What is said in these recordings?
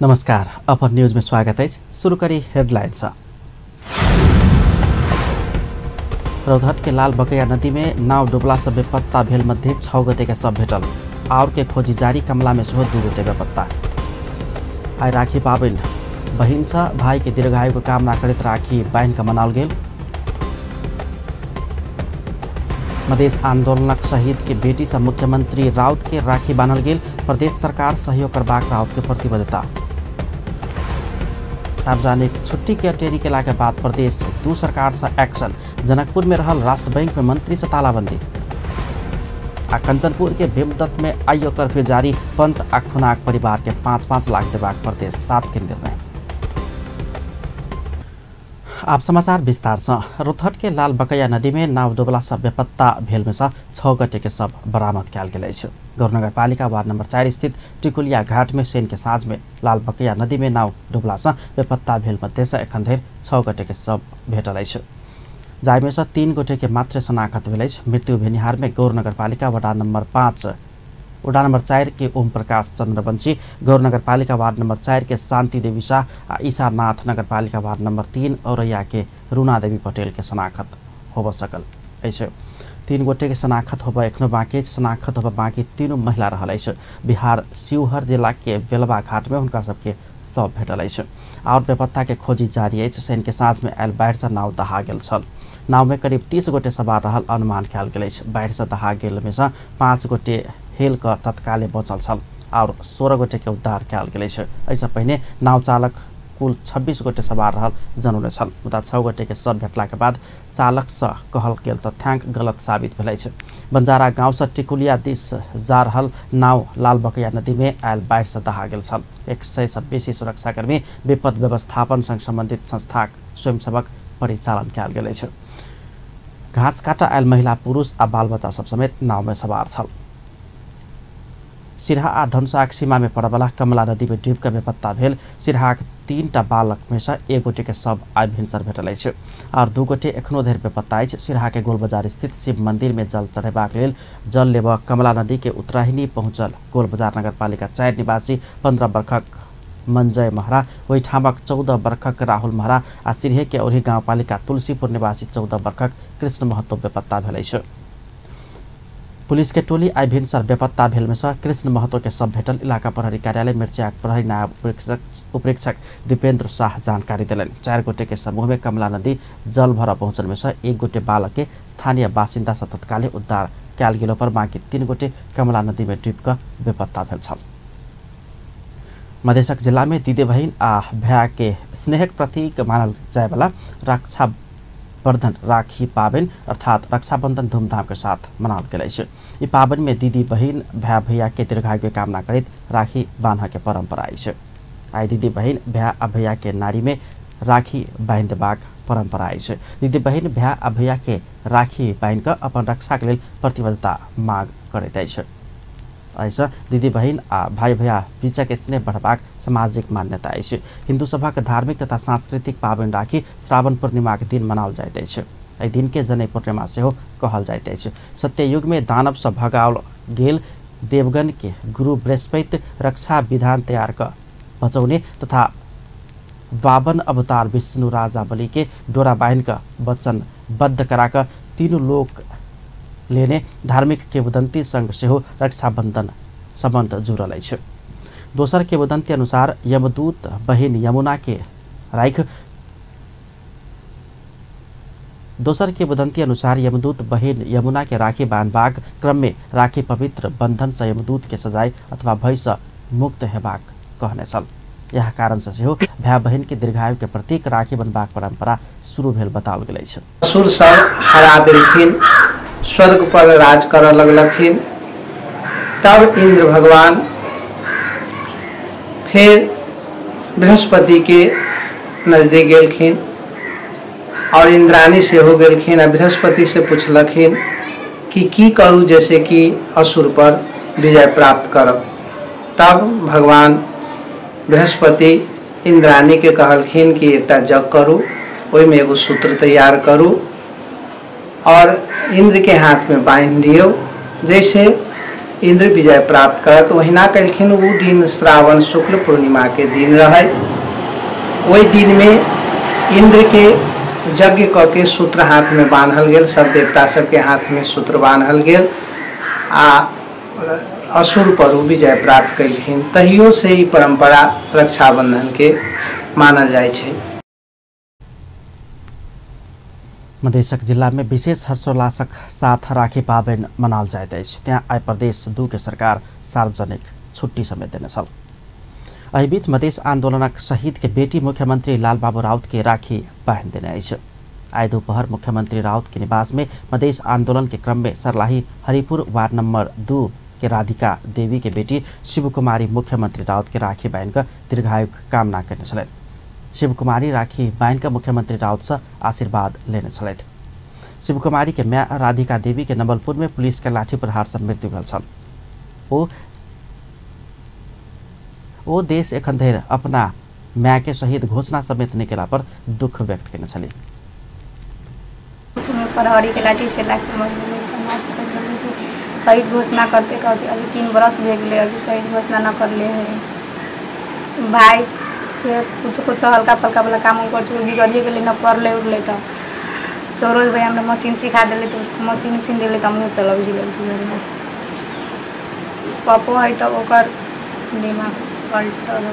नमस्कार, अपन न्यूज में स्वागत है। शुरू करी हेडलाइन। रौतहट के लाल बकैया नदी में नाव डुबला से बेपत्ता भेल मध्य 6 गोटे के शव भेटल। और के खोजी जारी, कमला में सेहो 2 गोटे बेपत्ता। आइ राखी पाबनि, बहिन से भाई के दीर्घायु के कामना करैत राखी बान्हि के मनाओल गेल। मधेश आंदोलनक शहीद के बेटी से मुख्यमंत्री राउत के राखी बान्हल गेल। प्रदेश सरकार सहयोग करबाक राउत के प्रतिबद्धता। सार्वजनिक छुट्टी के अटेरी केला के बाद प्रदेश 2 सरकार से एक्शन। जनकपुर में रहल राष्ट्र बैंक में मंत्री से तालाबंदी। आ कंचनपुर के भीमदत्त में आइयो कर्फ्यू जारी। पंत आ खुनाक परिवार के 5-5 लाख देबाक प्रदेश 7 के निर्णय। आप समाचार विस्तार से। रौतहट के लाल बकैया नदी में नाव डुबला से बेपत्ता भेल में से 6 गोटे के शव बरामद कयल गेल अछि। गौर नगरपालिका वार्ड नंबर 4 स्थित टिकुलिया घाट में शनि के साँझ में लाल बकैया नदी में नाव डुबला से बेपत्ता भेल मध्य से एखन धरि 6 गोटे के शव भेटल अछि, जाहिमे से 3 गोटे के मात्र शनाखत भेल अछि। मृत्यु भेनिहार में गौर नगरपालिका वडा नंबर 5 वडा नंबर 4 के ओम प्रकाश चंद्रवंशी, गौर नगरपालिका वार्ड नंबर 4 के शांति देवी शाह आ ईशानाथ नगरपालिका वार्ड नंबर 3 औरैया के रूना देवी पटेल के शनाखत होब सकल अछि। 3 गोटे के शनाखत होब एखनो बाकी अछि। शनाखत होब बाकी 3 महिला रहल अछि। बिहार शिवहर जिला के बेलवा घाट में हुनका सबके शव भेटल अछि। और बेपत्ता के खोजी जारी अछि। शनि के साँझ में आयल बाढ़ि से नाव दहा गेल छल। नाव में करीब 30 गोटे सवार रहल अनुमान कयल गेल अछि। बाढ़ि से दहा गेल में से 5 गोटे हेल कऽ तत्काले बचल छल और 16 गोटे के उद्धार कयल गेल अछि। एहिसँ पहिने नाव चालक कुल 26 गोटे सवार रहल जनौने छल, मुदा 6 गोटे के शव भेटला के बाद चालक से कहल गेल तथ्यांक गलत साबित भेल अछि। बंजारा गांव से टिकुलिया दिस जा रहल नाव लाल बकैया नदी में आयल बाढ़ि से दहा गेल छल। 100 से बेसी सुरक्षाकर्मी विपद व्यवस्थापन संग संबंधित संस्थाक स्वयंसेवक परिचालन कयल गेल अछि। घास काटा आयल महिला, पुरुष आ बाल बच्चा सब समेत नाव में सवार छल। सिरहा आ धनुषाक सीमा में पड़यवला कमला नदी में डूबि कऽ बेपत्ता भेल सिरहाक 3टा बालक में से 1 गोटे के शव आइ भिनसर भेटल अछि और 2 गोटे एखनो धरि बेपत्ता अछि। सिरहा के गोलबाजार स्थित शिव मंदिर में जल चढ़ेबाक लेल जल लेबऽ कमला नदी के उत्तराहिनी पहुंचल गोलबाजार नगरपालिका 4 निवासी 15 वर्षक मंजय महरा, ओहिठामक 14 वर्षक राहुल महरा आ सिरहे के औरही गाउँपालिका तुलसीपुर निवासी 14 वर्षक कृष्ण महतो बेपत्ता भेल अछि। पुलिस के टोली आइ भिनसर बेपत्ता भेल में से कृष्ण महतो के शव भेटल। इलाका प्रहरी कार्यालय मिर्चियाक प्रहरी नायब उपरीक्षक दीपेंद्र शाह जानकारी देलनि। 4 गोटे के समूह में कमला नदी जल भर पहुंचल में से 1 गोटे बालक के स्थानीय बासिन्दा से तत्काले उद्धार कयल गेलो पर बाकी 3 गोटे कमला नदी में डूबि कऽ बेपत्ता भेल छल। मधेशक जिला में दीदी बहिन आ भैया के स्नेहक प्रतीक मानल जायवला रक्षा वर्धन राखी पाबनि अर्थात रक्षाबंधन धूमधाम के साथ मनाओल गेल अछि। ई पाबनि में दीदी बहिन भाई भैया के दीर्घायु के कामना करैत राखी बान्ह के परंपरा अछि। आइ दीदी बहिन भाई आ भैया के नारी में राखी बान्हि देबाक परंपरा अछि। दीदी बहिन भाई आ भैया के राखी बान्हि कऽ अपन रक्षा के लेल प्रतिबद्धता मांग करैत अछि। एहिसँ दीदी बहिन आ भाई भैया बीचक स्नेह बढ़बाक सामाजिक मान्यता अछि। हिन्दू सभक धार्मिक तथा सांस्कृतिक पाबनि राखी श्रावण पूर्णिमाक दिन मनाओल जाइत अछि। एहि दिन के जनै पूर्णिमा सेहो कहल जाइत अछि। सत्ययुग में दानव सँ भगाओल गेल देवगण के गुरु बृहस्पति रक्षा विधान तैयार कऽ बचौने तथा 52 अवतार विष्णु राजा बलि के डोरा बान्हि कऽ वचनबद्ध करा कऽ तीनू लोक लेने धार्मिक किंवदंती संग सेहो रक्षाबंधन संबंध जुड़ल अछि। दोसर किंवदंती अनुसार यमदूत बहिन यमुना के राख दोसर किंवदंती अनुसार यमदूत बहिन यमुना के राखी बांधबाक क्रम में राखी पवित्र बंधन से यमदूत के सजाय अथवा भय से मुक्त हेबाक कहने छल। यह कारण से सेहो भाई बहिन के दीर्घायु के प्रतीक राखी बनबाक परंपरा शुरू भेल बताओल गेल अछि। असुर सब हरा देलखिन, स्वर्ग पर राज करऽ लगलखिन। तब इंद्र भगवान फिर बृहस्पति के नजदीक गेलखिन और इंद्राणी सेहो गेलखिन आ बृहस्पति से पुछलखिन कि की करू जैसे कि असुर पर विजय प्राप्त करब। तब भगवान बृहस्पति इंद्राणी के कहलखिन कि एकटा यज्ञ करू, ओहिमे एगो सूत्र तैयार करू और इंद्र के हाथ में बांधि दियौ, जैसे इंद्र विजय प्राप्त करत। ओहिना कलखिन। ओ दिन श्रावण शुक्ल पूर्णिमा के दिन रहे। ओहि दिन में इंद्र के यज्ञ क के सूत्र हाथ में बान्हल गेल, सब देवता सबके हाथ में सूत्र बान्हल गेल आ असुर पर ओ विजय प्राप्त कलखिन। तहियो से ई परंपरा रक्षाबंधन के मानल जाइ छै। मधेशक जिला में विशेष हर्षोल्लासक साथ राखी पाबनि मनाओल जाइत अछि। त्यहाँ आइ प्रदेश 2 के सरकार सार्वजनिक छुट्टी समेत देने छल। एहि बीच मधेश आंदोलनक शहीद के बेटी मुख्यमंत्री लालबाबू राउत के राखी बान्हि देने अछि। आइ दोपहर मुख्यमंत्री राउत के निवास में मधेश आंदोलन के क्रम में सर्लाही हरिपुर वार्ड नंबर 2 के राधिका देवी के बेटी शिवकुमारी मुख्यमंत्री राउत के राखी बान्हि कऽ दीर्घायु कामना करने छलनि। शिवकुमारी राखी बान्हि कऽ मुख्यमंत्री राउत से आशीर्वाद लेने छलथि। शिवकुमारी के माय राधिका देवी के नवलपुर में पुलिस के लाठी प्रहार से मृत्यु भेल छल। ओ देश एखन धरि अपना माय के शहीद घोषणा समेत नहि केला पर दुख व्यक्त केने छली। प्रहरी के लाठी से लाठी मर गेलै, शहीद घोषणा करते करते अभी 3 बरस भए गेलै, अभी शहीद घोषणा न करले है। भाई के कुछ कुछ हल्का फल्का वाला काम कर चुके बिगड़िए गेलै, न पढ़ले उठले। तो सरोज भाई हमरा मशीन सिखा दिले, तो मशीन उशीन दिले तो हमहूँ चलब झुलल। पपो है तो ओकर दिमाग पलटल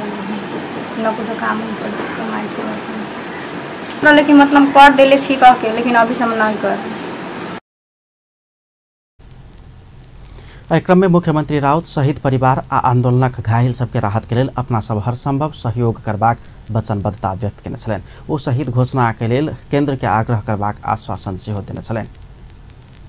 न कुछ काम कर कमाइ छै बस। लेकिन मतलब कर देले छी कह के, लेकिन अभी हम नहीं कर। एहि क्रम में मुख्यमंत्री राउत शहीद परिवार आ आंदोलनक घायल सबके राहत के लेल अपना सब हर संभव सहयोग करबाक वचनबद्धता व्यक्त केने छलनि। ओ शहीद घोषणा के लेल केंद्र के आग्रह करबाक आश्वासन सेहो देने छलनि।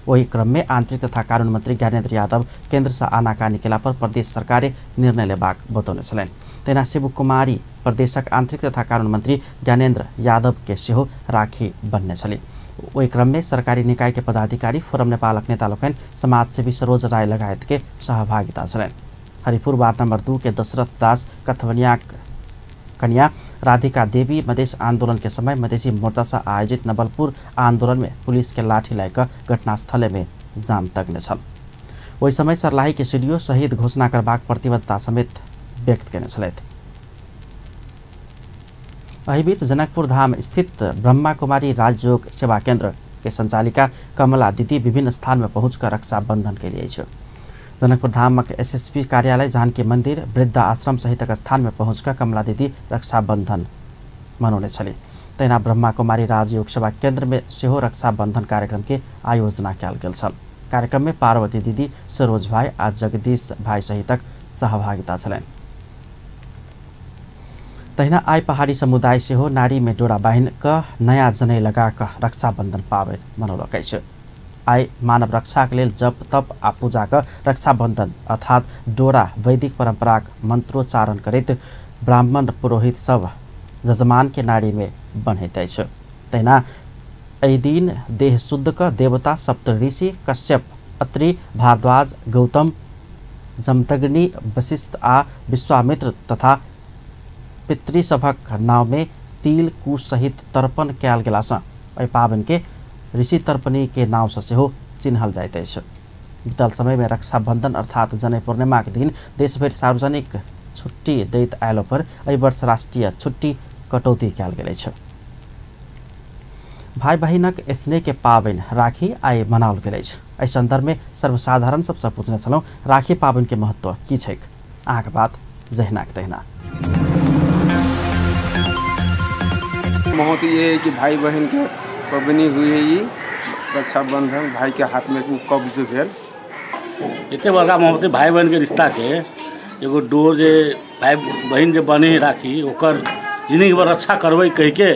ओहि क्रम में आंतरिक तथा कानून मंत्री ज्ञानेन्द्र यादव केंद्र से आनाकानी केला पर प्रदेश सरकारे निर्णय लेबाक बतौने छलनि। तहिना शिव कुमारी प्रदेशक आंतरिक तथा कानून मंत्री ज्ञानेन्द्र यादव के सेहो राखी बन्हने छली। ओहि क्रम में सरकारी निकाय के पदाधिकारी, फोरम नेपालक नेता लोकनि, समाजसेवी सरोज राय लगायत के सहभागिता छलनि। हरिपुर वार्ड नंबर 2 के दशरथ दास कथवनिया कन्या राधिका देवी मधेश आंदोलन के समय मधेसी मोर्चा से आयोजित नवलपुर आंदोलन में पुलिस के लाठी लय कऽ घटनास्थल में जान तकने छल। ओहि समय सर्लाही के सीडीओ शहीद घोषणा करबाक प्रतिबद्धता समेत व्यक्त केने छलथि। एहि बीच जनकपुर धाम स्थित ब्रह्मा कुमारी राजयोग सेवा केंद्र के संचालिका कमला दीदी विभिन्न स्थान में पहुंचकर रक्षाबंधन के लिए अछि। जनकपुर धामक एसएसपी कार्यालय, जानकी मंदिर, वृद्धा आश्रम सहितक स्थान में पहुंचकर कमला दीदी रक्षाबंधन मनौने छली। तहिना ब्रह्मा कुमारी राजयोग सेवा केंद्र में सेहो रक्षाबंधन कार्यक्रम के आयोजना कयल गेल छल। कार्यक्रम में पार्वती दीदी, सरोज भाई आ जगदीश भाई सहितक सहभागिता छलनि। तहिना आइ पहाड़ी समुदाय सेहो नारी में डोरा बान्हि कऽ नया जनै लगा कऽ रक्षाबंधन पाबनि मनौलक अछि। आइ मानव रक्षाक लेल जप तप आ पूजा कऽ रक्षाबंधन अर्थात डोरा वैदिक परंपराक मंत्रोच्चारण करैत ब्राह्मण पुरोहित सब जजमान के नारी में बन्हैत अछि। तहिना एहि दिन देह शुद्ध कऽ देवता सप्तऋषि कश्यप, अत्रि, भारद्वाज, गौतम, जमदग्नि, वशिष्ठ आ विश्वामित्र तथा पितृसभक नाव में तिल कुश सहित तर्पण कयल गेलासँ एहि पाबनि के ऋषि तर्पणी के नाव से सेहो चिन्हल जाइत अछि। बीतल समय में रक्षाबंधन अर्थात जनै पूर्णिमा के दिन देशभरि सार्वजनिक छुट्टी दैत आयल पर एहि वर्ष राष्ट्रीय छुट्टी कटौती कयल गेल अछि। भाई बहिनक स्नेह के पाबनि राखी आइ मनाओल गेल अछि। एहि संदर्भ में सर्वसाधारण सबसँ पूछने छलहुँ राखी पाबनि के महत्व की छैक। अहाँके बात जहिनाक तहिना। महत्व ये है कि भाई बहन के पबनी हुई है ये रक्षाबंधन, भाई के हाथ में कब्ज भेल। एते बड़का मोहब्बत भाई बहन के रिश्ता के एगो डोर जे भाई बहन जे बने राखी ओकर जिंदगी भर रक्षा करबै कह के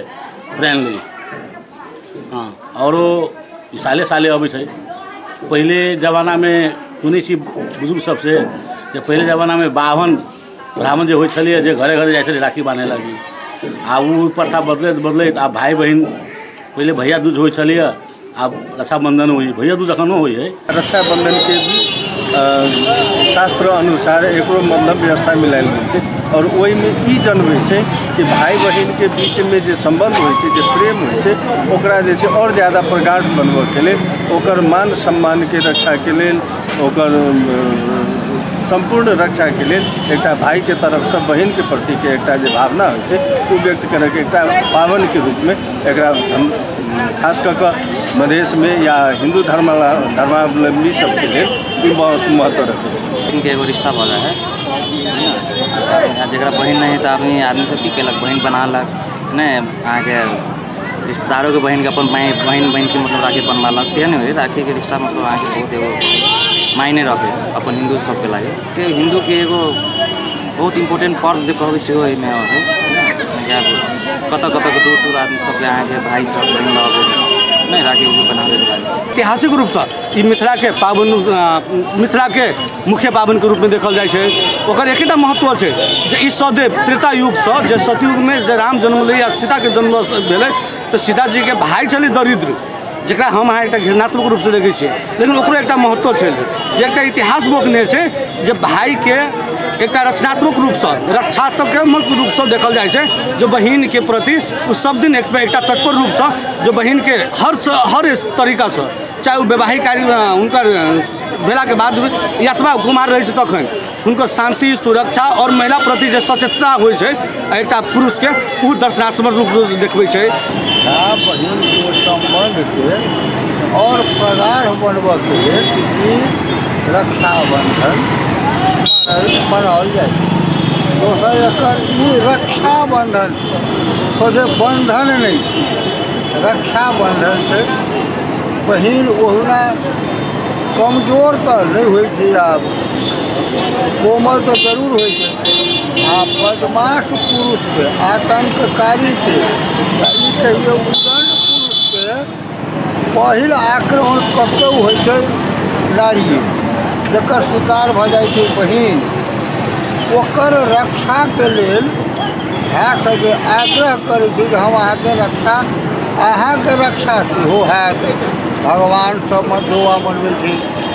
प्रण ली। हाँ, और साले साले अबै छै। पहले जमाना में सुनै छी बुजुर्ग सबसे जे पहले जमाना में बाभन ब्राह्मण जे होइ छलियै जे घरे घरे जाइ छलै राखी बान्हे लागी, आ उ प्रथा बदलैत बदलैत आब भाई बहन पहले भैया दूज होइ छलियै, आब रक्षाबंधन होइ, भैया दूज एखनो होइ है। रक्षाबंधन के भी शास्त्र अनुसार एकरो मतलब व्यवस्था मिलायल गेल छै और ओहिमे ई जनबै छै कि भाई बहन के बीच में जे संबंध होइ छै, जे प्रेम होइ छै, ओकरा जे छै और ज़्यादा प्रगाढ़ बनबऽके लेल, ओकर मान सम्मान के रक्षाके लेल, ओकर सम्पूर्ण रक्षाके लेल एकटा भाइके तरफसँ बहिनके प्रतिके एकटा जे भावना होइ छै ओ व्यक्त करैके एकटा पाबनिके रूपमे एकरा हम खास कऽ कऽ मधेशमे या हिन्दू धर्मावलम्बी सबके लेल ई बहुत महत्व रखै छै। बहिनके एगो रिश्ता भऽ जाइ है, जकरा बहिन नहि है तऽ आदमी आदमी सब की केलक, बहिन बना लक नहि, अहाँके रिश्तेदारोके बहिनके अपन बहिन बहिनके मतलब राखी बनवालक, तेहन होइ राखीके रिश्ता मतलब अहाँके बहुत एगो मायने रखे अपन हिन्दू सबके लागि। हिन्दूके एगो बहुत इम्पोर्टेंट पर्व जे कहबै सेहो एहिमे है। कतऽ कतऽके दूर दूर आदमी सबके अहाँके भाइ सब बहिन लऽ नहि राखी उखी बनाबैके लागि। ऐतिहासिक रूपसँ ई मिथिलाके पाबनि, मिथिलाके मुख्य पाबनिके रूपमे देखल जाइ छै। ओकर एकेटा महत्व छै जे ई सदैव त्रेता युगसँ, जे सतयुगमे जे राम जन्म लै आ सीताके जन्म भेलै तऽ सीताजीके भाइ छलै दरिद्र, जकरा हम अहाँ एकटा घृणात्मक रूपसँ देखै छियै, लेकिन ओकरो एकटा महत्व छै जे एकटा इतिहास बोकने छै जे भाइके एकटा रचनात्मक रूपसँ रक्षात्मक रूपसँ देखल जाइ छै, जो बहिनके प्रति ओ सब दिन एकटा तत्पर रूपसँ जो बहिनके हर तरीकासँ, चाहे ओ वैवाहिक कार्य हुनकर भेलाके बाद या अथवा कुमार रहै छै तखन हुनकर शान्ति सुरक्षा और महिला प्रति जे सचेतता होइ छै एकटा पुरुषके, ओ दर्शनात्मक रूप देखबै छै। बहिनके सम्बन्धके और प्रगाढ़ बनबऽके लेल ई रक्षाबन्धन मनाओल जाइ छै। दोसर एकर ई रक्षाबन्धन छै, सोझे बन्धन नहि छै, रक्षाबन्धन छै। बहिन ओहुना कमजोर तऽ नहि होइ छै, आब कोमल तऽ जरूर होइ छै, आ बदमाश पुरुषके, आतंककारीके, ई कहियौ उदण्ड पुरुषके पहिल आक्रमण कतहु होइ छै नारिये, जकर शिकार भऽ जाइ छै बहिन। ओकर रक्षाके लेल भायसँ जे आग्रह करै छै जे हम अहाँके रक्षा, अहाँके रक्षा सेहो हैत, भगवान सब दुआ मनबै छै,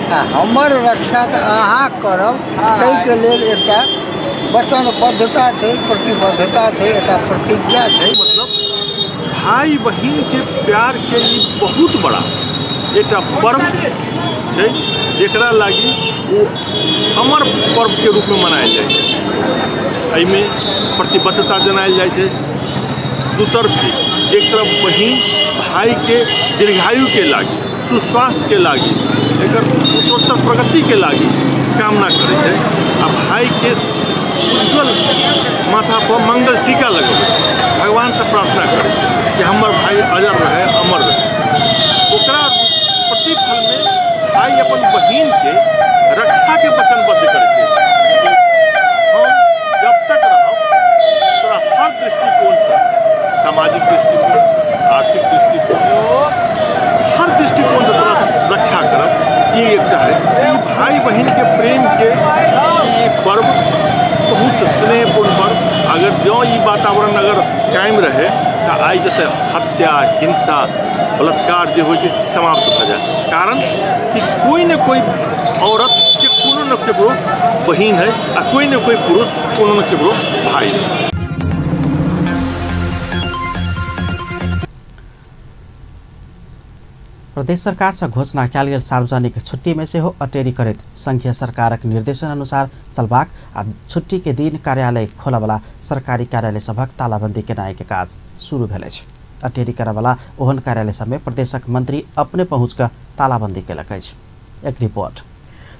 आ हमर रक्षा तऽ अहाँ करब, ताहिके लेल एकटा वचनबद्धता छै, प्रतिबद्धता छै, एकटा प्रतिज्ञा छै। मतलब भाई बहिनके प्यारके ई बहुत बड़ा एकटा पर्व छै, जकरा लागि ओ अमर पर्वके रूपमे मनायल जाइ छै। एहिमे प्रतिबद्धता जनायल जाइ छै दुतरफी, एक तरफ बहिन भाईके दीर्घायुके लागि, सुस्वास्थ्यके लागि, एकर उत्तरोत्तर प्रगतिके लागि कामना करै छै, आ भाईके उज्जवल माथा पर मंगल टीका लगबै छै, भगवानसँ प्रार्थना करै छै कि हमर भाई अजर रहे, अमर रहे। ओकरा प्रतिफलमे भाई अपन बहिनके रक्षाके वचनबद्ध करै छै कि हम जब तक रहब तोरा हर दृष्टिकोणसँ, सामाजिक दृष्टिकोणसँ, आर्थिक दृष्टिकोणसँ, हर दृष्टिकोणसँ तोरा रक्षा करब। ई एकटा है ई भाई बहिनके प्रेमके ई पर्व बहुत स्नेहपूर्ण पर्व। अगर जँ ई वातावरण अगर कायम रहे तऽ आइ जते हत्या, हिंसा, बलात्कार जे होइ छै समाप्त भऽ जाए, कारण कि कोई ने कोई औरत के कोनो न केकरो बहिन है आ कोई ने कोई पुरुष कोनो न केकरो भाई है। प्रदेश सरकार से घोषणा कयल गेल सार्वजनिक छुट्टी में सेहो अटेरी करैत संघीय सरकारक निर्देशन अनुसार चलबाक आ छुट्टी के दिन कार्यालय खोलऽवला सरकारी कार्यालय सभक तालाबंदी केनाइ के काज शुरू भेल अछि। अटेरी करऽवला ओहन कार्यालय सब में प्रदेशक मंत्री अपने पहुँच कऽ तालाबंदी केलक अछि। एक रिपोर्ट।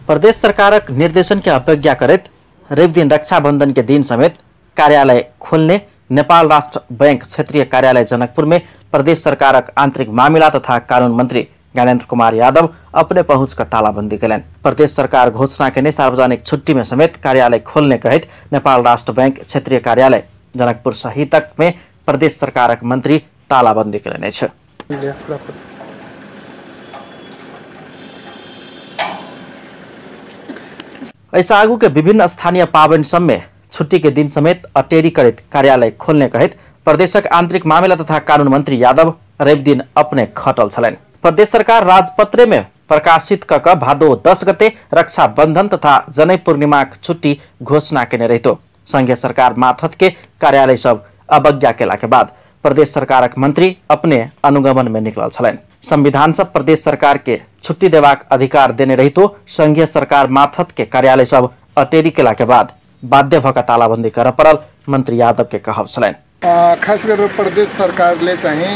प्रदेश सरकारक निर्देशन के अवज्ञा करैत रवि दिन रक्षाबंधन के दिन समेत कार्यालय खोलने नेपाल राष्ट्र बैंक क्षेत्रीय कार्यालय जनकपुर में प्रदेश सरकारक आंतरिक मामिला तथा कानून मंत्री ज्ञानेन्द्र कुमार यादव अपने पहुँच कर तालाबंदी कयलनि। प्रदेश सरकार घोषणा केने सार्वजनिक छुट्टी में समेत कार्यालय खोलने कहैत नेपाल राष्ट्र बैंक क्षेत्रीय कार्यालय जनकपुर सहितक में प्रदेश सरकारक मंत्री तालाबंदी कयलनि अछि। एहिसँ आगू के विभिन्न स्थानीय पाबनि सब में छुट्टी के दिन समेत अटेरी करैत कार्यालय खोलने कहैत प्रदेशक आंतरिक मामिला तथा कानून मंत्री यादव रवि दिन अपने खटल छलनि। प्रदेश सरकार राजपत्रे में प्रकाशित क क भादो 10 गते रक्षाबंधन तथा जनई पूर्णिमाक छुट्टी घोषणा केने रहितो संघीय सरकार माथत के कार्यालय सब अवज्ञा केला के बाद प्रदेश सरकारक मंत्री अपने अनुगमन में निकलल छलनि। संविधान सब प्रदेश सरकार के छुट्टी देबाक अधिकार देने रहितो संघीय सरकार माथत के कार्यालय सब अटेरी केला के बाद बाध्य भऽ तालाबंदी करऽ पड़ल मंत्री यादव के कहब छलनि। खास गरेर प्रदेश सरकारले चाहिँ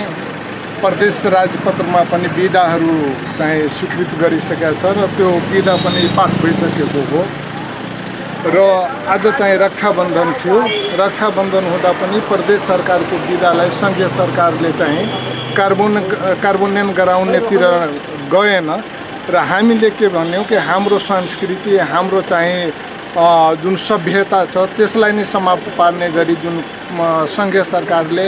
प्रदेश राजपत्रमा पनि बिदाहरू चाहिँ स्वीकृत गरिसकेको छ र त्यो बिदा पनि पास भइसकेको हो र आज चाहिँ रक्षाबन्धन थियो। रक्षाबन्धन हुँदा पनि प्रदेश सरकारको बिदालाई सङ्घीय सरकारले चाहिँ कार्बोन्यन गराउनेतिर गएन र हामीले के भन्यौँ कि हाम्रो संस्कृति, हाम्रो चाहिँ जुन सभ्यता छ त्यसलाई नै समाप्त पार्ने गरी जुन सङ्घीय सरकारले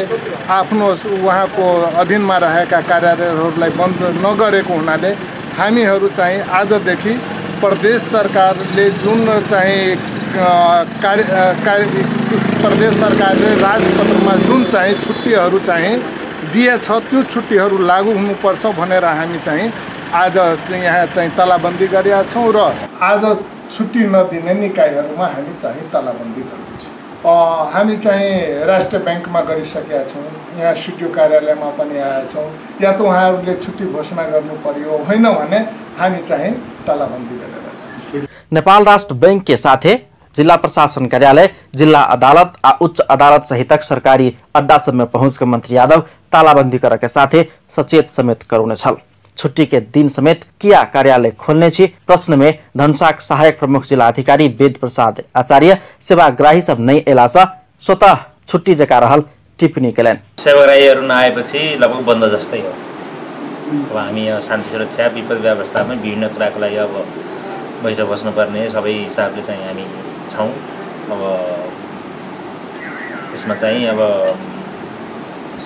आफ्नो उहाँको अधीनमा रहेका कार्यालयहरूलाई बन्द नगरेको हुनाले हामीहरू चाहिँ आजदेखि प्रदेश सरकारले जुन चाहिँ प्रदेश सरकारले राजपत्रमा जुन चाहिँ छुट्टीहरू चाहिँ दिएछ त्यो छुट्टीहरू लागू हुनुपर्छ भनेर हामी चाहिँ आज यहाँ चाहिँ तालाबन्दी गरेका छौँ र आज छुट्टी नदिने निकायहरूमा हामी चाहिँ तालाबन्दी गर्दैछौँ। हामी चाहिँ राष्ट्र ब्याङ्कमा गरिसकेका छौँ, यहाँ सिडिओ कार्यालयमा पनि आएका छौँ। या त उहाँहरूले छुट्टी घोषणा गर्नु पर्यो, होइन भने हामी चाहिँ तालाबन्दी गरेर जान्छौँ। नेपाल राष्ट्र बैंक के साथे जिल्ला प्रशासन कार्यालय, जिल्ला अदालत आ उच्च अदालत सहितक सरकारी अड्डा सब में पहुँच के मंत्री यादव तालाबंदी करे के साथे सचेत समेत करौने छल। छुट्टी के दिन समेत किया कार्यालय खोलने छी प्रश्न में धनुषाक सहायक प्रमुख जिला अधिकारी वेद प्रसाद आचार्य सेवाग्राही सब नहीं एला से स्वतः छुट्टी जका रहल टिप्पणी केलनि। सेवाग्राहीहरू नआएपछि लगभग बन्द जस्तै हो। अब हामी शान्ति सुरक्षा विपद व्यवस्थामा विभिन्न कुराको लागि अब बैठक बस्नुपर्ने सबै हिसाबले चाहिँ हामी छौँ। अब यसमा चाहिँ अब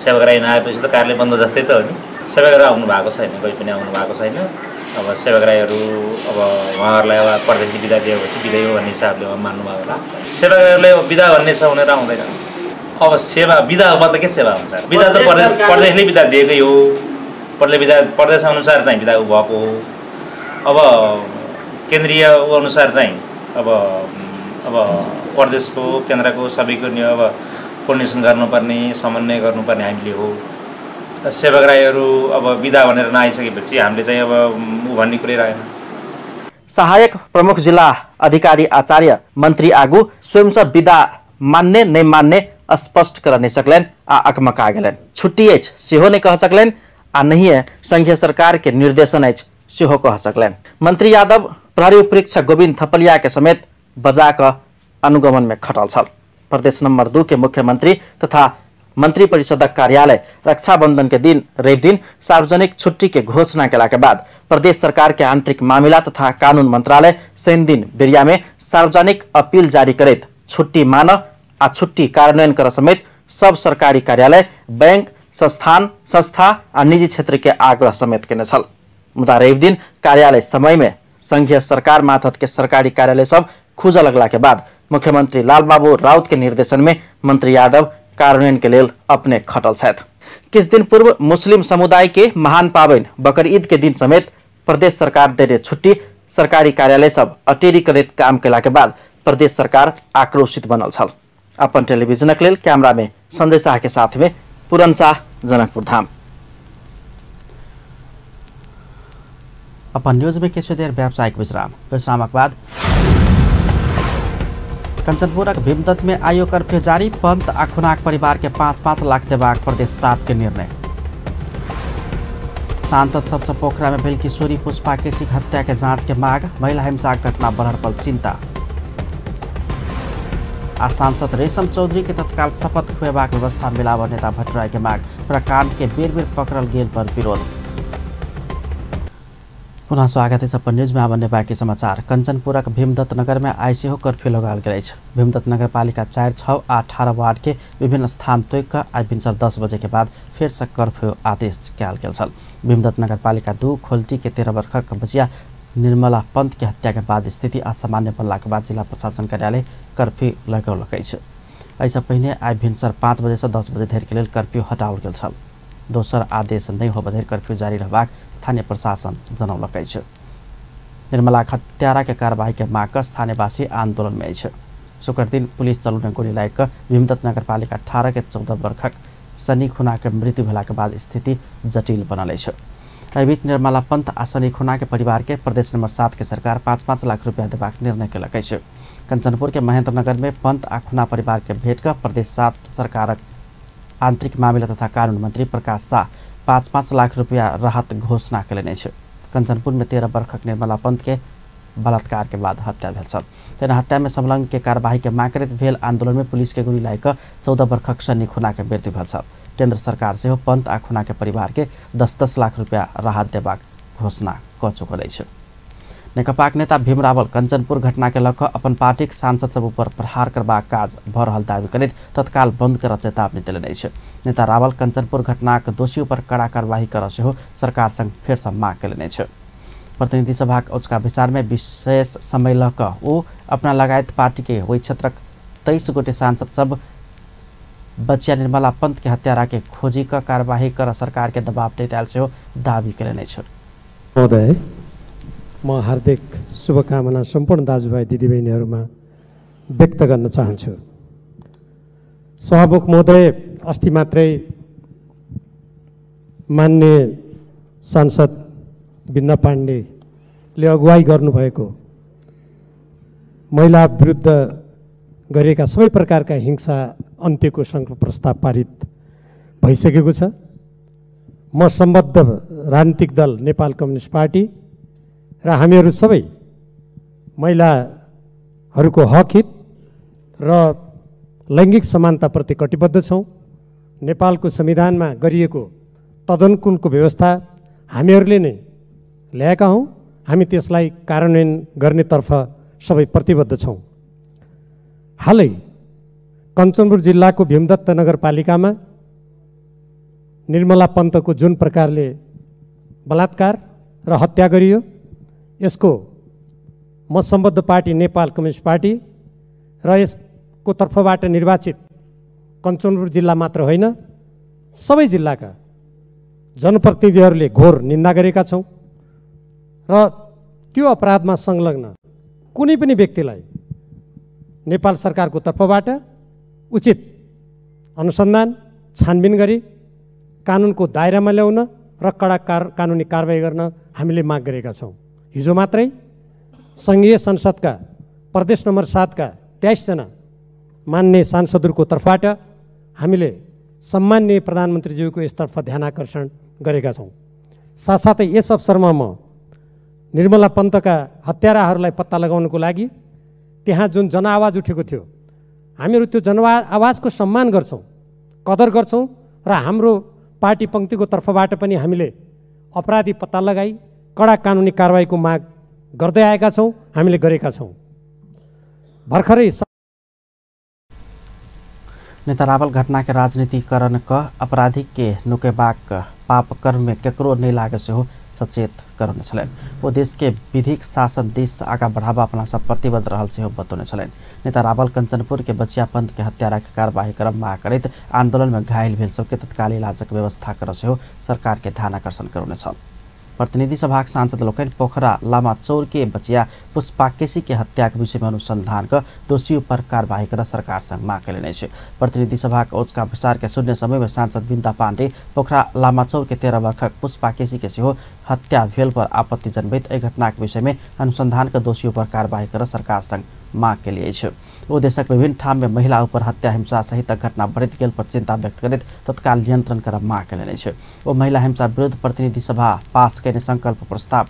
सेवाग्राही नआएपछि त कार्यालय बन्द जस्तै त हो नि। सेवाग्राही आउनु भएको छैन, कोही पनि आउनु भएको छैन। अब सेवाग्राहीहरू अब उहाँहरूलाई अब प्रदेशले बिदा दिएपछि बिदै हो भन्ने हिसाबले मान्नुभयो होला। सेवाग्राहीहरूले अब बिदा भन्ने छ भनेर आउँदैन। अब सेवा बिदा त के सेवा हुन्छ? बिदा त प्रदेशले बिदा दिएकै हो, प्रदेशले बिदा प्रदेश अनुसार चाहिँ बिदा भएको हो। अब केन्द्रीय ऊ अनुसार चाहिँ अब अब प्रदेशको केन्द्रको सबैको अब कोर्डिनेसन गर्नुपर्ने, समन्वय गर्नुपर्ने हामीले हो। सेवाग्राहीहरू अब बिदा भनेर नआइसकेपछि हामीले चाहिँ अब ऊ भन्ने कुरै रहेन। सहायक प्रमुख जिल्ला अधिकारी आचार्य मंत्री आगू स्वयं से बिदा मान्ने नहीं मान्ने स्पष्ट कर नहीं सकलनि आ अकमका गेलनि। छुट्टी अछि सेहो नहीं कह सकलनि आ नहिए संघीय सरकार के निर्देशन अछि सेहो कह सकलनि। मंत्री यादव प्रहरी उपरीक्षक गोविंद थपलिया के समेत बजा कऽ अनुगमन में खटल छल। प्रदेश नंबर 2 के मुख्यमंत्री तथा मंत्री परिषदक कार्यालय रक्षाबंधन के दिन रवि दिन सार्वजनिक छुट्टी के घोषणा केला के बाद प्रदेश सरकार के आंतरिक मामिला तथा कानून मंत्रालय शनि दिन बेरिया में सार्वजनिक अपील जारी करैत छुट्टी मान आ छुट्टी कार्यान्वयन कर समेत सब सरकारी कार्यालय, बैंक, संस्थान, संस्था आ निजी क्षेत्र के आग्रह समेत केने छल। मुदा रवि दिन कार्यालय समय में संघीय सरकार माथत के सरकारी कार्यालय सब खुजऽ लगला के बाद मुख्यमंत्री लालबाबू राउत के निर्देशन में मंत्री यादव कार्यान्वयन के लेल अपने खटल छथि। किछु दिन पूर्व मुस्लिम समुदाय के महान पाबनि बकर ईद के दिन समेत प्रदेश सरकार देने छुट्टी सरकारी कार्यालय सब अटेरी करैत काम केला के बाद प्रदेश सरकार आक्रोशित बनल छल। अपन टेलीविजनक लेल कैमरा में संजय शाह के साथ में पूरन शाह, जनकपुर धाम। अपन न्यूज में किछु देर व्यावसायिक विश्राम, विश्रामक बाद कंचनपुरक भीमदत्त में आइयो कर्फ्यू जारी, पंत आ खुनाक परिवार के 5-5 लाख देबाक प्रदेश 7 के निर्णय। सांसद सबसे पोखरा में भेल किशोरी पुष्पा केसीक हत्या के जांच के मांग, महिला हिंसाक घटना बढ़ल पर चिंता। आ सांसद रेशम चौधरी के तत्काल शपथ खुएबाक व्यवस्था मिलाबऽ नेता भट्टराई के मांग, प्रकांड के बेर बेर पकड़ल गेल पर विरोध। पुनः स्वागत है अपन न्यूज में। आब बाँकी समाचार। कंचनपुरक भीमदत्त नगर में आइ सेहो कर्फ्यू लगाओल गेल अछि। भीमदत्त नगरपालिका 4, 6 आ 18 वार्ड के विभिन्न स्थान तोड़ि कऽ आइ भिनसर 10 बजे के बाद फेर से कर्फ्यू आदेश कयल गेल छल। भीमदत्त नगरपालिका 2 खोल्टी के 13 वर्षक बचिया निर्मला पंत के हत्या के बाद स्थिति असामान्य बनला के बाद जिला प्रशासन कार्यालय कर्फ्यू लगौलक अछि। एहिसँ पहिने आइ भिनसर 5 बजे से 10 बजे धरि के लेल कर्फ्यू हटाओल गेल छल। दोसर आदेश नहि होबय धरि कर्फ्यू जारी रहबाक स्थानीय प्रशासन जनौलक अछि। निर्मला हत्यारा के कार्रवाई के मांग कऽ स्थानीयवासी आंदोलन में अछि। शुक्र दिन पुलिस चलौने गोली लागि कऽ भीमदत्त नगरपालिका 18 के 14 वर्षक सनी खुना के मृत्यु भेला के बाद स्थिति जटिल बनल अछि। एहि बीच निर्मला पंत आ सनी खुना के परिवार के प्रदेश नंबर 7 के सरकार 5-5 लाख रुपया देबाक निर्णय केलक अछि। कंचनपुर के महेंद्रनगर में पंत आ खुना परिवार के भेंट कऽ प्रदेश 7 सरकारक आंतरिक मामिला तथा कानून मंत्री प्रकाश शाह 5-5 लाख रुपया राहत घोषणा कयलनि अछि। कंचनपुर में 13 वर्षक निर्मला पंत के बलात्कार के बाद हत्या भेल छल। तेना हत्या में संलग्न के कार्यवाही के मांग करैत भेल आंदोलन में पुलिस के गोली लागि कऽ 14 वर्षक सन्नी खुना के मृत्यु भेल छल। केंद्र सरकार सेहो पंत आ खुना के परिवार के 10-10 लाख रुपया राहत देबाक घोषणा कऽ चुकल अछि। नेकपाक नेता भीम रावल कंचनपुर घटना के लऽ कऽ अपन पार्टीक सांसद सब ऊपर प्रहार करबाक काज भऽ रहल दावी करैत तत्काल बंद करऽ चेतावनी देलनि अछि। नेता रावल कंचनपुर घटनाक दोषी ऊपर कड़ा कार्यवाही करऽ सेहो सरकार संग फेरसँ मांग कयलनि अछि। प्रतिनिधि सभाक औचका बैसार में विशेष समय लऽ कऽ ओ अपना लगायत पार्टी के ओहि क्षेत्रक 23 गोटे सांसद सब बचिया निर्मला पंत के हत्यारा के खोजी कऽ कार्यवाही करऽ सरकार के दबाव दैत आयल सेहो दावी कयलनि अछि। महोदय, म हार्दिक शुभकामना सम्पूर्ण दाजुभाइ दिदीबहिनीहरूमा व्यक्त गर्न चाहन्छु। सभामुख महोदय, अस्ति मात्रै मान्य सांसद बिन्दा पाण्डेले अगुवाई गर्नुभएको महिला विरुद्ध गरिएका सबै प्रकारका हिंसा अन्त्यको सङ्कल्प प्रस्ताव पारित भइसकेको छ। म सम्बद्ध राजनीतिक दल नेपाल कम्युनिस्ट पार्टी र हामीहरू सबै महिलाहरूको हक हित र लैङ्गिक समानताप्रति कटिबद्ध छौँ। नेपालको संविधानमा गरिएको तदनुकूलको व्यवस्था हामीहरूले नै ल्याएका हौँ। हामी त्यसलाई कार्यान्वयन गर्नेतर्फ सबै प्रतिबद्ध छौँ। हालै कञ्चनपुर जिल्लाको भीमदत्त नगरपालिकामा निर्मला पन्तको जुन प्रकारले बलात्कार र हत्या गरियो, यसको म सम्बद्ध पार्टी नेपाल कम्युनिस्ट पार्टी र यसको तर्फबाट निर्वाचित कञ्चनपुर जिल्ला मात्र होइन, सबै जिल्लाका जनप्रतिनिधिहरूले घोर निन्दा गरेका छौँ र त्यो अपराधमा संलग्न कुनै पनि व्यक्तिलाई नेपाल सरकारको तर्फबाट उचित अनुसन्धान छानबिन गरी कानुनको दायरामा ल्याउन र कडा कानुनी कारवाही गर्न हामीले माग गरेका छौँ। हिजो मात्रै सङ्घीय संसदका प्रदेश नम्बर 7 का 23 जना मान्य सांसदहरूको तर्फबाट हामीले सम्माननीय प्रधानमन्त्रीज्यूको यसतर्फ ध्यान आकर्षण गरेका छौँ। साथसाथै यस अवसरमा म निर्मला पन्तका हत्याराहरूलाई पत्ता लगाउनको लागि त्यहाँ जुन जनआवाज उठेको थियो, हामीहरू त्यो जनआवाजको सम्मान गर्छौँ, कदर गर्छौँ र हाम्रो पार्टी पङ्क्तिको तर्फबाट पनि हामीले अपराधी पत्ता लगाई कडा कानुनी कारवाहीको माग गर्दै आएका छौँ, हामीले गरेका छौँ। भर्खरै नेता रावल घटना के राजनीतिकरण क अपराधी के नुकेबाक पाप कर्म में केकरो नहीं लागे सेहो सचेत करौने छलनि। ओ देश के विधिक शासन दिस आगा बढ़ावा अपना सब प्रतिबद्ध रहल सेहो बतौने छलनि। नेता रावल कंचनपुर के बचिया पंत के हत्यारा के कार्यवाही करब माग करैत आंदोलन में घायल भेल सबके तत्काल इलाजक व्यवस्था कर सेहो सरकार के ध्यान आकर्षण करौने छल। प्रतिनिधि सभाक सांसद लोकनि पोखरा लामा चौर के बचिया पुष्पा केसी के हत्या के विषय में अनुसंधान क दोषी पर कार्यवाही कर सरकार संग माग कयलनि अछि। प्रतिनिधि सभाक औचका बैसार के शून्य समय में सांसद बिन्दा पाण्डे पोखरा लामा चौर के 13 वर्षक पुष्पा केसी के सेहो हत्या भेल पर आपत्ति जनबैत एहि घटनाक विषय में अनुसंधान क दोषी पर कार्यवाही कर सरकार संग माग केली अछि। ओ देशक विभिन्न ठाम में महिला ऊपर हत्या हिंसा सहितक घटना बढ़ैत गेल पर चिंता व्यक्त करैत तत्काल नियंत्रण करब माग कयलनि अछि। ओ महिला हिंसा विरुद्ध प्रतिनिधि सभा पास कयने संकल्प प्रस्ताव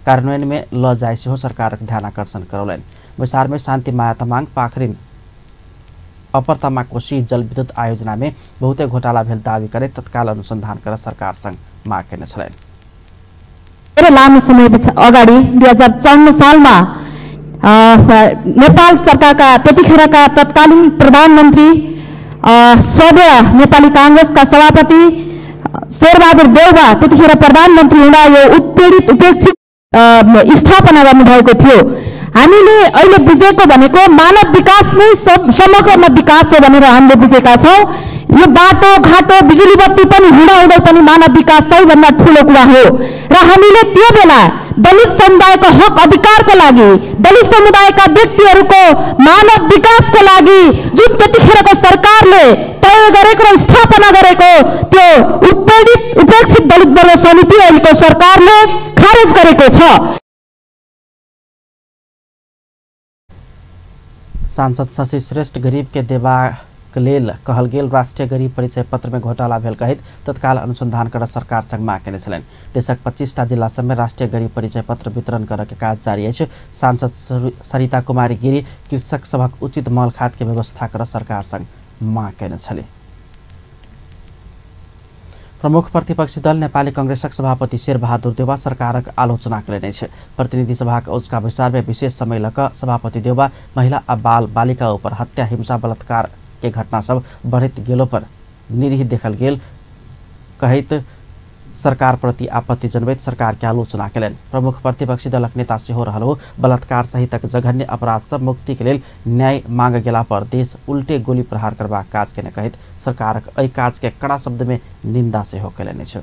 कार्यान्वयन में ल जाय सेहो सरकारक ध्यान आकर्षण करौलनि। बैसार में शान्ति माया तामाङ पाखरिन अपर तामाकोशी जलविद्युत आयोजना में बहुते घोटाला भेल दावी करैत तत्काल अनुसंधान कर सरकार संग माग कयने छलनि। लामो समय अगाडि 2054 सालमा नेपाल सरकारका त्यतिखेरका तत्कालीन प्रधानमन्त्री सभ्य नेपाली काङ्ग्रेसका सभापति शेरबहादुर देउवा त्यतिखेर प्रधानमन्त्री हुँदा यो उत्पीडित उपेक्षित स्थापना गर्नुभएको थियो। हामीले अहिले बुझेको भनेको मानव विकास नै समग्रमा विकास हो भनेर हामीले बुझेका छौँ। यो बाटो घाटो बिजुली बत्ती पनि हुँदाहुँदै पनि मानव विकास सबैभन्दा ठुलो कुरा हो र हामीले त्यो बेला दलित समुदायको हक अधिकारको लागि, दलित समुदायका व्यक्तिहरूको मानव विकासको लागि जुन त्यतिखेरको सरकारले तय गरेको र स्थापना गरेको त्यो उत्पीडित उपेक्षित दलित वर्ग समिति अहिलेको सरकारले खारेज गरेको छ। सांसद शशि श्रेष्ठ गरीब के देबाक लेल कहल गेल राष्ट्रीय गरीब परिचय पत्र में घोटाला भेल कहैत तत्काल अनुसंधान कर सरकार संग माग केने छलनि। देशक 25टा जिला सब में राष्ट्रीय गरीब परिचय पत्र वितरण करऽ के काज जारी अछि। सांसद सरिता कुमारी गिरी कृषक सभक उचित मल खाद के व्यवस्था कर सरकार संग माग केने छली। प्रमुख प्रतिपक्षी दल नेपाली कांग्रेसक सभापति शेरबहादुर देउवा सरकारक आलोचना कयने अछि। प्रतिनिधि सभाक औचका बैसार में विशेष समय लऽ कऽ सभापति देउवा महिला आ बाल बालिका ऊपर हत्या, हिंसा, बलात्कार के घटना सब बढ़ैत गेलो पर निरीह देखल गेल कहैत सरकार प्रति आपत्ति जनबैत सरकार के आलोचना कयलनि। प्रमुख प्रतिपक्षी दलक नेता सेहो रहल हो बलात्कार सहितक जघन्य अपराध सब मुक्ति के लेल न्याय मांग गेला पर देश उल्टे गोली प्रहार करबाक काज केने कहैत सरकारक एहि काज के कड़ा शब्द में निंदा सेहो कयलनि अछि।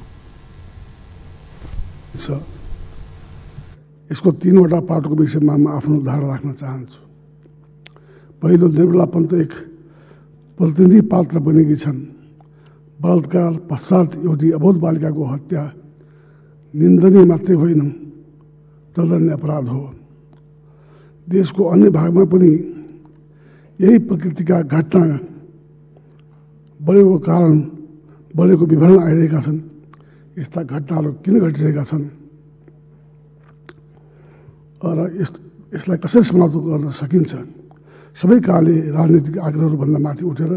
यसको तीनवटा पाटोको विषयमा म आफ्नो धारणा राख्न चाहन्छु। पहिलो, निर्मला पन्त एक प्रतिनिधि पात्र बनेकी छन्। बलात्कार पश्चात एउटी अबोध बालिकाको हत्या निन्दनीय मात्रै होइन, दण्डनीय अपराध हो। देशको अन्य भागमा पनि यही प्रकृतिका घटना बढेको कारण बढेको विवरण आइरहेका छन्। यस्ता घटनाहरू किन घटिरहेका छन् र यसलाई कसरी समाप्त गर्न सकिन्छ? सबै कालले राजनीतिक आग्रहहरूभन्दा माथि उठेर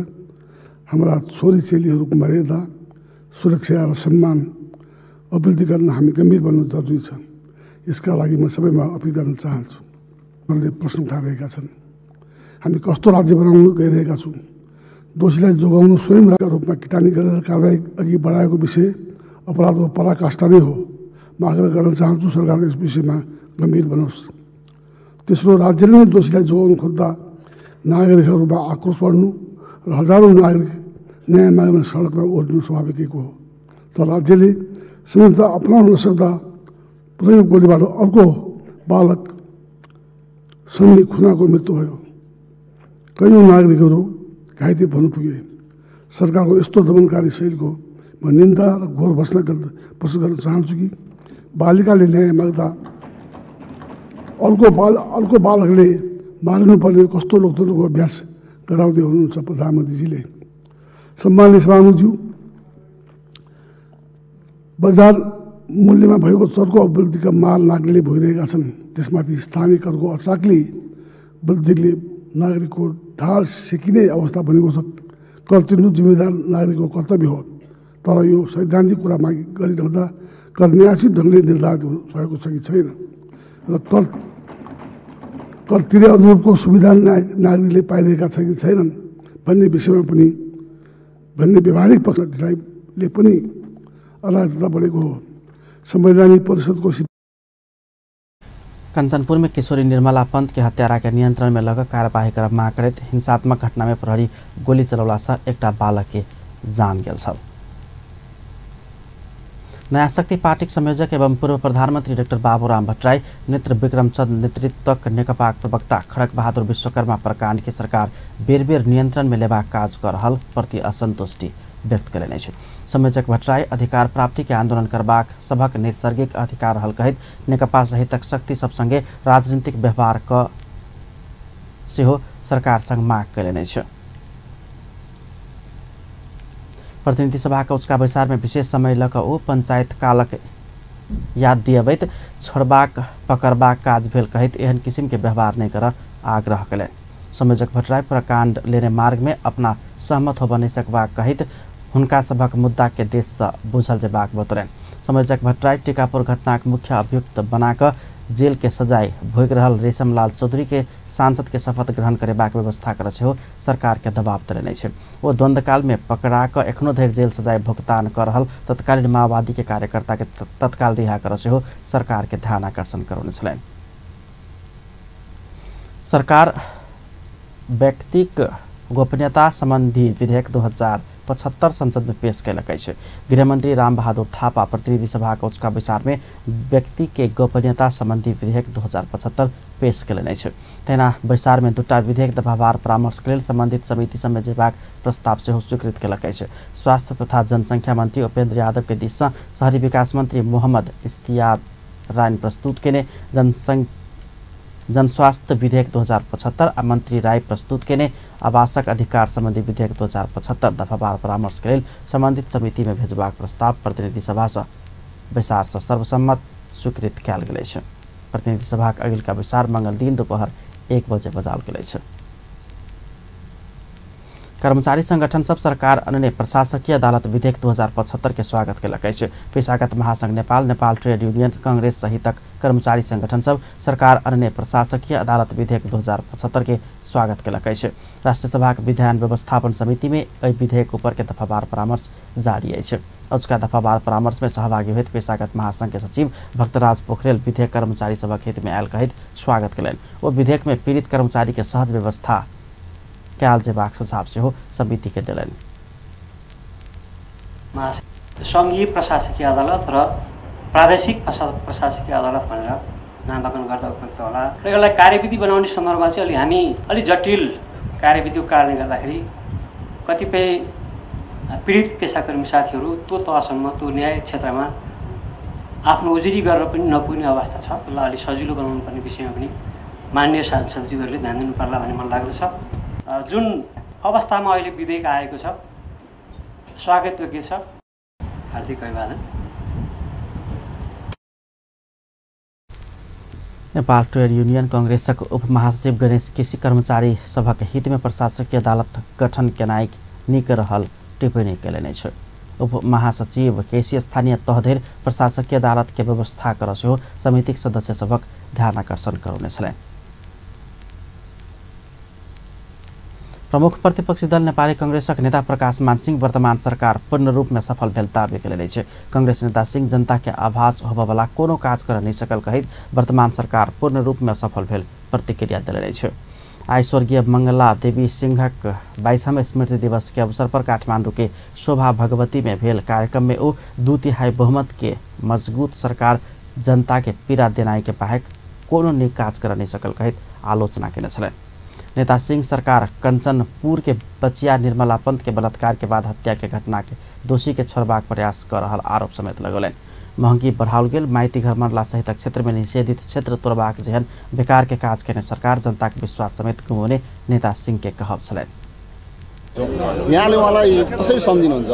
हाम्रा छोरी चेलीहरूको मर्यादा, सुरक्षा र सम्मान अभिवृद्धि गर्न हामी गम्भीर बन्नु जरुरी छ। यसका लागि म सबैमा अपिल गर्न चाहन्छु। उनीहरूले प्रश्न उठाइरहेका छन्, हामी कस्तो राज्य बनाउन गइरहेका छौँ? दोषीलाई जोगाउनु स्वयं रूपमा किटानी गरेर कारवाही अघि बढाएको विषय अपराधको पराकाष्ठा नै हो। म आग्रह गर्न चाहन्छु, सरकारले यस विषयमा गम्भीर बनोस्। तेस्रो, राज्यले नै दोषीलाई जोगाउनु खोज्दा नागरिकहरूमा आक्रोश बढ्नु र हजारौँ नागरिक न्याय माग्न सडकमा ओर्लिनु स्वाभाविक हो। तर राज्यले संहिता अपनाउन नसक्दा प्रयोग गोलीबाट अर्को बालक सन्नी खुनाको मृत्यु भयो। कैयौँ नागरिकहरू घाइते हुन पुगे। सरकारको यस्तो दमनकारी शैलीको म निन्दा र घोर भर्त्सना गर्न चाहन्छु कि बालिकाले न्याय माग्दा अर्को बालकले मारिनुपर्ने कस्तो लोकतन्त्रको अभ्यास गराउँदै हुनुहुन्छ प्रधानमन्त्रीजीले। सम्माननीय सभामुखज्यू, बजार मूल्यमा भएको चर्को अभिवृद्धिका मार नागरिकले भोगिरहेका छन्। त्यसमाथि स्थानीय करको अचाक्ली वृद्धिले नागरिकको ढाड सेकिने अवस्था बनेको छ। कर तिर्नु जिम्मेदार नागरिकको कर्तव्य हो, तर यो सैद्धान्तिक कुरा माग गरिरहँदा कर न्यायोचित ढङ्गले निर्धारित भएको छ कि छैन र कर तिरे अनुरूपको सुविधा नागरिकले पाइरहेका छन् कि छैनन् भन्ने विषयमा पनि भन्ने व्यवहारिक पक्ष ढिलाइले पनि अराजकता बढेको हो। संवैधानिक परिषदको कंचनपुर में किशोरी निर्मला पंत के हत्यारा के नियंत्रण में लग कार्यवाही कर माग करैत हिंसात्मक घटना में प्रहरी गोली चलौला से एकटा बालक के जान गेल छल। नयाँ शक्ति पार्टीक संयोजक एवं पूर्व प्रधानमन्त्री डाक्टर बाबुराम भट्टराई नेत्र विक्रम चन्द नेतृत्वक नेकपाक प्रवक्ता खड़क बहादुर विश्वकर्मा प्रकाण्ड के सरकार बेर बेर नियंत्रण में लेबाक काज कर रहल प्रति असंतुष्टि व्यक्त कयलनि अछि। संयोजक भट्टराई अधिकार प्राप्ति के आंदोलन करबाक सभक नैसर्गिक अधिकार रहल कहैत नेकपा सहितक शक्ति सब संगे राजनीतिक व्यवहार क सेहो सरकार संग माग कयलनि अछि। प्रतिनिधि सभाक उच्चका बैसार में विशेष समय लऽ कऽ ओ पंचायत कालक याद दिअबैत छोड़बाक पकड़बाक काज भेल कहैत एहन किसिम के व्यवहार नहि करऽ आग्रह कयलनि। संयोजक भट्टराई प्रकाण्ड लेने मार्ग में अपना सहमत होबऽ नहि सकबाक कहैत हुनका सभक मुद्दा के देशसँ बुझल जेबाक बतौलनि। संयोजक भट्टराई टीकापुर घटनाक मुख्य अभियुक्त बनाकऽ जेल के सजाय भोगि रहल रेशमलाल चौधरी के सांसद के शपथ ग्रहण करेबाक व्यवस्था करऽ सेहो सरकार के दबाव देलनि अछि। ओ द्वंद्वकाल में पकड़ा कऽ एखनो धरि जेल सजाय भुगतान कऽ रहल तत्कालीन माओवादी के कार्यकर्ता के तत्काल रिहा करऽ सेहो सरकार के ध्यान आकर्षण करौने छलनि। सरकार व्यक्तिक गोपनीयता संबंधी विधेयक 2075 संसद में पेश कयलक अछि। गृहमंत्री रामबहादुर थापा प्रतिनिधि सभाक उच्चका बैसार में व्यक्ति के गोपनीयता संबंधी विधेयक 2075 पेश कयलनि अछि। तहिना बैसार में दूटा विधेयक दफावार परामर्श के लेल संबंधित समिति सबमे जेबाक प्रस्ताव सेहो स्वीकृत कयलक अछि। स्वास्थ्य तथा जनसंख्या मंत्री उपेंद्र यादव के दिस सँ शहरी विकास मंत्री मोहम्मद इश्तियाक राइन प्रस्तुत केने जनसंख्या जनस्वास्थ्य विधेयक 2075 आ मंत्री राय प्रस्तुत केने आवासक अधिकार संबंधी विधेयक 2075 दफावार परामर्श के लेल संबंधित समिति में भेजबाक प्रस्ताव प्रतिनिधि सभा सँ बैसार सँ सर्वसम्मत स्वीकृत कयल गेल अछि। प्रतिनिधि सभाक अगिलका बैसार मंगल दिन दोपहर 1 बजे बजाओल गेल अछि। कर्मचारी संगठन सब सरकार अनने प्रशासकीय अदालत विधेयक 2075 के स्वागत केलक अछि। पेशागत महासंघ नेपाल, नेपाल ट्रेड यूनियन कांग्रेस सहितक कर्मचारी संगठन सब सरकार अनने प्रशासकीय अदालत विधेयक 2075 के स्वागत केलक अछि। राष्ट्रसभाक विधान व्यवस्थापन समिति में एहि विधेयक ऊपर के दफावार परामर्श जारी अछि। अजुका दफावार परामर्श में सहभागी होइत पेशागत महासंघ के सचिव भक्तराज पोखरेल विधेयक कर्मचारी सभक हित में आयल कहैत स्वागत केलनि। ओ विधेयक में पीड़ित कर्मचारी के सहज व्यवस्था कयल जेबाक सुझाव सेहो समिति के देलनि। संघीय प्रशासकीय अदालत र प्रादेशिक प्रशासकीय अदालत भनेर नामाङ्कन गर्दा उपयुक्त होला र यसलाई कार्यविधि बनाउने सन्दर्भमा चाहिँ अलि हामी अलि जटिल कार्यविधिको कारणले गर्दाखेरि कतिपय पीडित पेसाकर्मी साथीहरू त्यो तहसम्म त्यो न्याय क्षेत्रमा आफ्नो उजुरी गरेर पनि नपुग्ने अवस्था छ। त्यसलाई अलि सजिलो बनाउनु पर्ने विषयमा पनि माननीय सांसदज्यूहरूले ध्यान दिनु पर्ला भन्ने मलाई लाग्दछ। जुन अवस्थामा अहिले विधेयक आएको छ स्वागतयोग्य छ। हार्दिक अभिवादन। नेपाल ट्रेड यूनियन कांग्रेसक उप महासचिव गणेश केसी कर्मचारी सभक हित में प्रशासकीय अदालत गठन केनाइ नीक रहल टिप्पणी केलनि अछि। उप महासचिव केसी स्थानीय तह धरि प्रशासकीय अदालत के व्यवस्था कर सेहो समितिक सदस्य सभक ध्यान आकर्षण करौने छलनि। प्रमुख प्रतिपक्षी दल नेपाली कांग्रेसक नेता प्रकाश मान सिंह वर्तमान सरकार पूर्ण रूप में सफल भेल दावी केलनि अछि। कांग्रेस नेता सिंह जनता के आभास होबयवला कोनो काज कर नहि सकल कहैत वर्तमान सरकार पूर्ण रूप में सफल भेल प्रतिक्रिया देलनि अछि। आइ स्वर्गीय मंगला देवी सिंहक 22वां स्मृति दिवस के अवसर पर काठमांडू के शोभा भगवती में भेल कार्यक्रम में ओ 2/3 बहुमत के मजबूत सरकार जनता के पीड़ा देनाइ के बाहेक कोनो नीक काज कर नहि सकल कहैत आलोचना केने छलनि। नेता सिंह सरकार कंचनपुर के बचिया निर्मला पंत के बलात्कार के बाद हत्या के घटना के दोषी के छोड़बाक प्रयास कर रहल आरोप समेत लगौलनि। महंगी बढ़ाओल गेल माइती घर मरला सहितक क्षेत्र में निषेधित क्षेत्र तोड़बाक जेहन बेकार के काज केने सरकार जनता के विश्वास समेत गुमाउने नेता सिंह के कहब छलनि। यहाँले उहाँलाई कसरी सम्झिनुहुन्छ?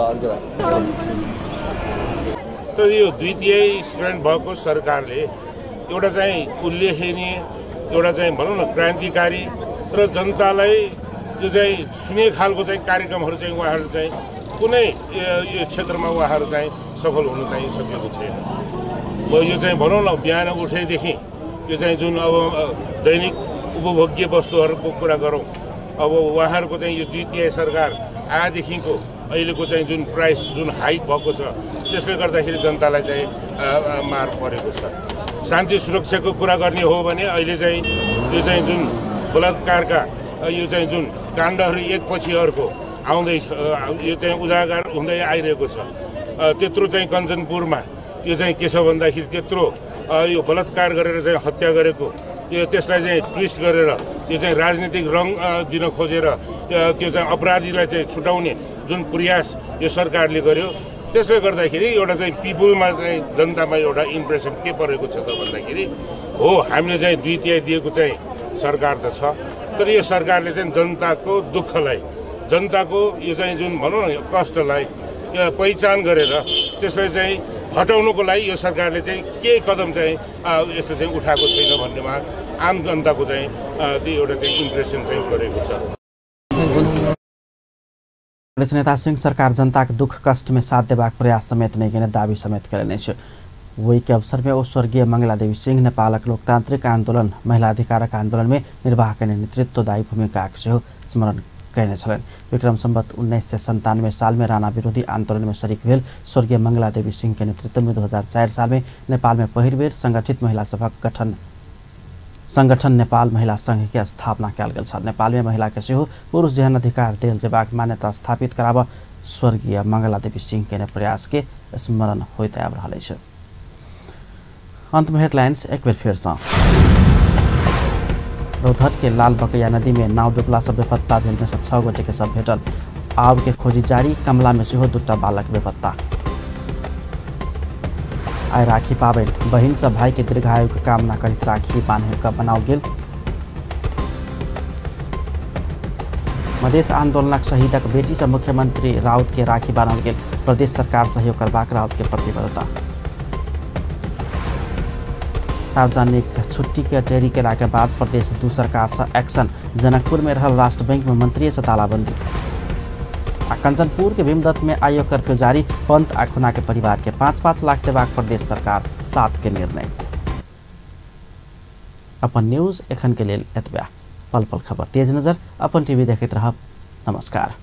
त यो द्वितीय श्रेणी भएको सरकारले एउटा चाहिँ उल्लेखनीय, एउटा चाहिँ भनौँ न क्रान्तिकारी र जनतालाई यो चाहिँ सुने खालको चाहिँ कार्यक्रमहरू चाहिँ उहाँहरू चाहिँ कुनै यो क्षेत्रमा उहाँहरू चाहिँ सफल हुन चाहिँ सकेको छैन। म यो चाहिँ भनौँ न बिहान उठेदेखि यो चाहिँ जुन अब दैनिक उपभोग्य वस्तुहरूको कुरा गरौँ, अब उहाँहरूको चाहिँ यो द्वितीय सरकार आएदेखिको अहिलेको चाहिँ जुन प्राइस जुन हाइक भएको छ त्यसले गर्दाखेरि जनतालाई चाहिँ मार परेको छ। शान्ति सुरक्षाको कुरा गर्ने हो भने अहिले चाहिँ यो चाहिँ जुन बलात्कारका यो चाहिँ जुन काण्डहरू एकपछि अर्को आउँदैछ, यो चाहिँ उजागर हुँदै आइरहेको छ। त्यत्रो चाहिँ कञ्चनपुरमा यो चाहिँ के छ भन्दाखेरि त्यत्रो यो बलात्कार गरेर चाहिँ हत्या गरेको यो त्यसलाई चाहिँ ट्विस्ट गरेर यो चाहिँ राजनीतिक रङ दिन खोजेर त्यो चाहिँ अपराधीलाई चाहिँ छुटाउने जुन प्रयास यो सरकारले गर्यो त्यसले गर्दाखेरि एउटा चाहिँ पिपुलमा चाहिँ जनतामा एउटा इम्प्रेसन के परेको छ त भन्दाखेरि हो हामीले चाहिँ 2/3 दिएको चाहिँ सरकार त छ, तर यो सरकारले चाहिँ जनताको दुःखलाई, जनताको यो चाहिँ जुन भनौँ न कष्टलाई पहिचान गरेर त्यसलाई चाहिँ हटाउनुको लागि यो सरकारले चाहिँ के कदम चाहिँ यसले चाहिँ उठाएको छैन भन्नेमा आम जनताको चाहिँ त्यो एउटा चाहिँ इम्प्रेसन चाहिँ परेको छ। कांग्रेस नेता सिंह सरकार जनताक दुःख कष्ट में साथ देबाक प्रयास समेत नहि केने दावी समेत केलनि अछि। ओहि के अवसर में ओ स्वर्गीय मंगला देवी सिंह नेपालक लोकतांत्रिक आंदोलन, महिला अधिकारक आंदोलन में निर्वाह केने नेतृत्वदायी भूमिकाक सेहो स्मरण कयने छलनि। विक्रम संवत 1997 साल में राणा विरोधी आंदोलन में शरीक भेल स्वर्गीय मंगला देवी सिंह के नेतृत्व में 2004 साल में नेपाल में पहिल बेर संगठित महिला सभक गठन संगठन नेपाल महिला संघ के स्थापना कयल गेल छल। नेपाल में महिला के सेहो पुरुष जेहन अधिकार देल जेबाक मान्यता स्थापित कराब स्वर्गीय मंगला देवी सिंह के प्रयास के स्मरण होइत आबि रहल अछि। अंत में हेडलाइंस एक बेर फेर सँ। रौतहट के लाल बकैया नदी में नाव डुबला सँ बेपत्ता भेल में सँ 6 गोटे के शव भेटल। आब के खोजी जारी, कमला में सेहो 2 बालक बेपत्ता। आइ राखी पाबनि, बहिन सब भाई के दीर्घायु के कामना करैत राखी बान्हि कऽ बनाओल गेल। मधेश आंदोलनक शहीदक बेटी से मुख्यमंत्री राउत के राखी बान्हल गेल, प्रदेश सरकार सहयोग करबाक राउत के प्रतिबद्धता। सार्वजनिक छुट्टी के टेरी केला के बाद प्रदेश 2 सरकार से एक्शन, जनकपुर में रहल राष्ट्र बैंक में मंत्री से तालाबंदी। आ कंचनपुर के भीमदत्त में आइयो कर्फ्यू जारी, पंत आ खुना के परिवार के 5-5 लाख देबाक प्रदेश सरकार 7 के निर्णय। अपन न्यूज एखन के लेल एतबे। पल पल खबर तेज नजर अपन टीवी देखैत रहब। नमस्कार।